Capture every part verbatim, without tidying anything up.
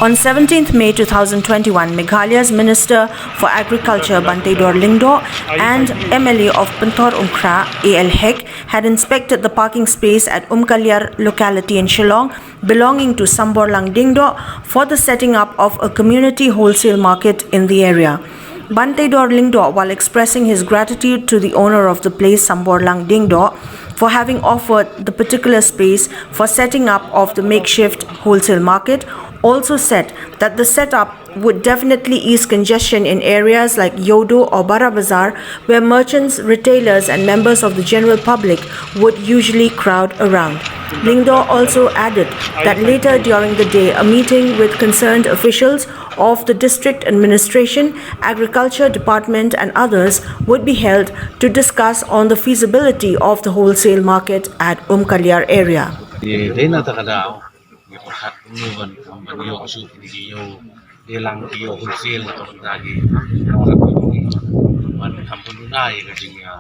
On seventeenth May two thousand twenty-one, Meghalaya's Minister for Agriculture Banteidor Lyngdoh and M L A of Pynthorumkhrah, A L Hek, had inspected the parking space at Umkaliar locality in Shillong belonging to Samborlang Dingdoh for the setting up of a community wholesale market in the area. Banteidor Lyngdoh, while expressing his gratitude to the owner of the place, Samborlang Dingdoh, for having offered the particular space for setting up of the makeshift wholesale market, also said that the setup would definitely ease congestion in areas like Yodo or Bara Bazar, where merchants, retailers, and members of the general public would usually crowd around. Lyngdoh also added that later during the day, a meeting with concerned officials of the district administration, agriculture department, and others would be held to discuss on the feasibility of the wholesale market at Umkaliar area. Dei na ta ka daw, ngi pyrkhat kumno ban, ban ïoh shuh kine ki ïew, dei lang ki ïew wholesale na ka bynta ki, ban kham pynlong ïa ka jingïa,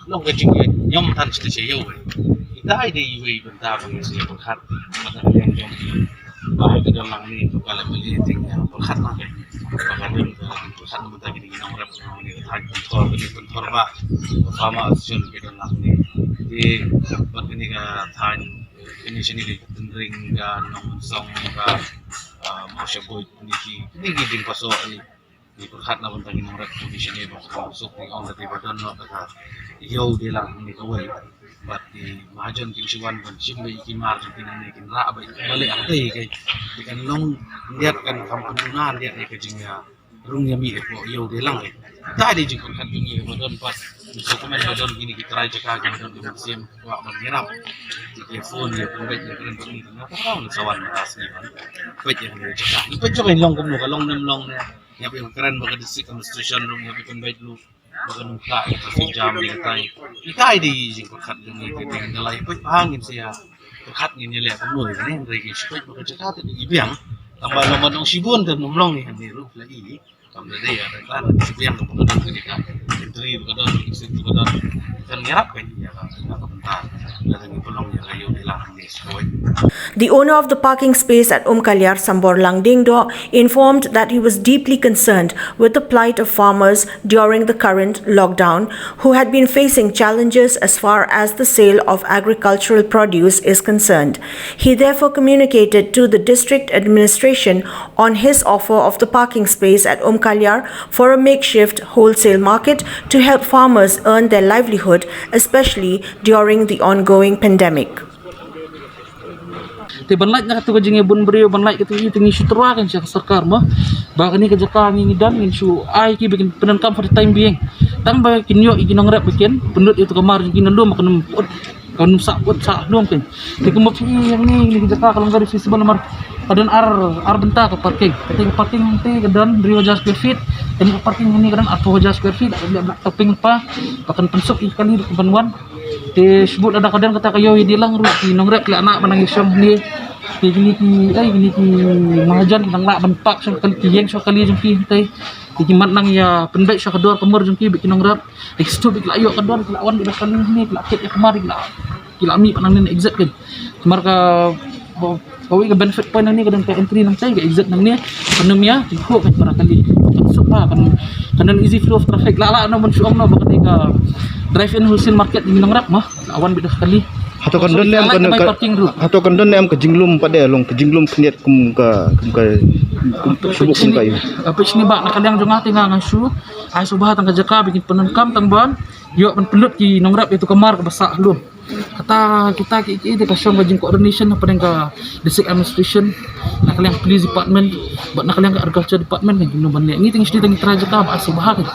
long ka jingïa ñiom than sha ïew. Ita i dei iwei bynta ba ngi sngewpyrkhat, bynta ka jong ki, ba ka jong lang ni, ka la beli ting ïa pyrkhat lang. Ba ka jong ka pyrkhat na bynta kine ki nongrep, kine ki thaiñ Pynthor, kine Pynthor ba, Farmer Association ka jong lang ni. Dei, bad kine ka thaiñ Kine shane ka Tynring, ka Nongmynsong, ka, ah, Mawshynrut, kine ki, kine ki diengpasoh, kine ki pyrkhat na bynta ki nongrep, kine shane ba suk, kine ong kata ba don noh kata. Ïew dei lang kine kawei. Bad ki mahajon ki shu wan ban shim beit ki mar jong ki nangne, kin rah beit balei, ah, dei kai. Dei kan long, ndiat kan kham pynduna ndiat ïa ka jingïa rung ïa mih ïa pok ïew dei lang. Dei dei jingpyrkhat jong ngi ba don pat. Sngewkmen ba don kine ki trai jaka ki ba don ki mynsiem kwah ban ïarap. Ki phone ïa pynbeit ïa kren bad ngi, na ka raw na sa wan mynta sngi ban peit ïa kane ka jaka. Ngi peit jong ngi long kumno, ka long ne em long ne. Ïa phi kren bad ka district administration ruh, ïa phi pynbeit ruh. Ba kan ym kah ïa ka traffic jam ïa katai. Ïa katai dei jingpyrkhat jong ngi, te dei ngi la ïa peit ba ngin sa ïa pyrkhat, ngin ïa leh kumno ïa kane, hynrei ngi shu peit ba ka jaka te dei biang. Tang ba long ba dang shibun te ym long ïa kane ruh la i. Kam da dei ïa ka klan shibun ka ba ka dang kane ka entry ba ka dang exit ba ka dang. Kan ïarap ka ïa ka, ïa ka bynta. Lada ngi pynlong ïa ka ïew dei lang kane. The owner of the parking space at Umkaliar, Samborlang Dingdoh, informed that he was deeply concerned with the plight of farmers during the current lockdown, who had been facing challenges as far as the sale of agricultural produce is concerned. He therefore communicated to the district administration on his offer of the parking space at Umkaliar for a makeshift wholesale market to help farmers earn their livelihood, especially during the ongoing pandemic. Te ban lait na katu ka jingïabun briew, ban lait katu i te ngi shu tyrwa kan sha ka sorkar mo. Ba kane ka jaka ngi ngi don ngin shu ai ki ba kin pyndonkam for the time being. Tang ba kin ïoh i ki nongrep ba kin pynlut ïa tu ka mar jong ki na lum, kan ym put, kan ym sah put sah lum kan. Te kumba phi ïohi ïa ngi, ngi ka jaka ka long very feasible namar ka don ar, ar bynta ka parking. Kata ka parking te ka don hynriew hajar square feet. Kane ka parking ngi ka don arphew hajar square feet. Ka don black topping pa, ba kan pynsuk i kali ban wan. Te shu bud lada ka don kata ka ïew ïa dei lang ruh ki nongrep ki la nang ban nang ïashong hangne. Te kine ki, ai, kine ki mahajon ki nang lah ban park sha kali, ki ïeng sha kali jong ki hangtai. Te ki mat nang ïa pynbeit sha ka dor ka mur jong ki bad ki nongrep. Te ki shu bud ki la ïoh ka dor, ki la wan bad kali hangne, ki la kit ïa ka mar, ki la, ki la mih ban nang exit kan. Mar ka, ba, kawei ka benefit point nangne ka don ka entry nangtai, ka exit nangne. Kan ym ïa, ki khuh kan para kali. Kan suk ha, kan, kan don easy flow of traffic. La, la, no ban shu ong no ba ka dei ka drive in wholesale market ngi nongrep mo. La wan beit da kali. Hato kan don ne em ka, ka, hato kan don ne em ka jinglum pat de long, ka jinglum khyndiat kum ka, kum ka, kum ka shu bud kum ka ïa. Peit shini ba na ka liang jong nga te nga nga shu ai sngewbha tang ka jaka ba kin pyndonkam tang ban ïoh ban pynlut ki nongrep ïa tu ka mar kaba sah lum. Kata kita ki, ki, ki, ka shong ka jingcoordination hapdeng ka district administration, na ka liang police department bad na ka liang ka agriculture department kan kumno ban leh. Ngi te ngi sdang ngi trai jaka ba sngewbha kan.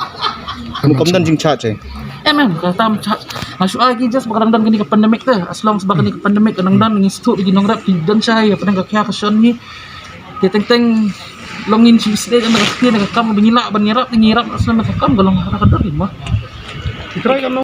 Kum kam don jingcharge eh? Em em, kata ym charge. Nga shu ai ki just ba ka dang don kane ka pandemic te. As long as ba kane ka pandemic ka dang don, ngi sdang ki nongrep ki don shai hapdeng ka khia ka shon ngi. Te teng teng long ngin shu sdang na ka khia na ka kam ba ngi lah ban ïarap, ngi ïarap as long na ka kam ka long ha ka dor ngi mo. Ki trai kam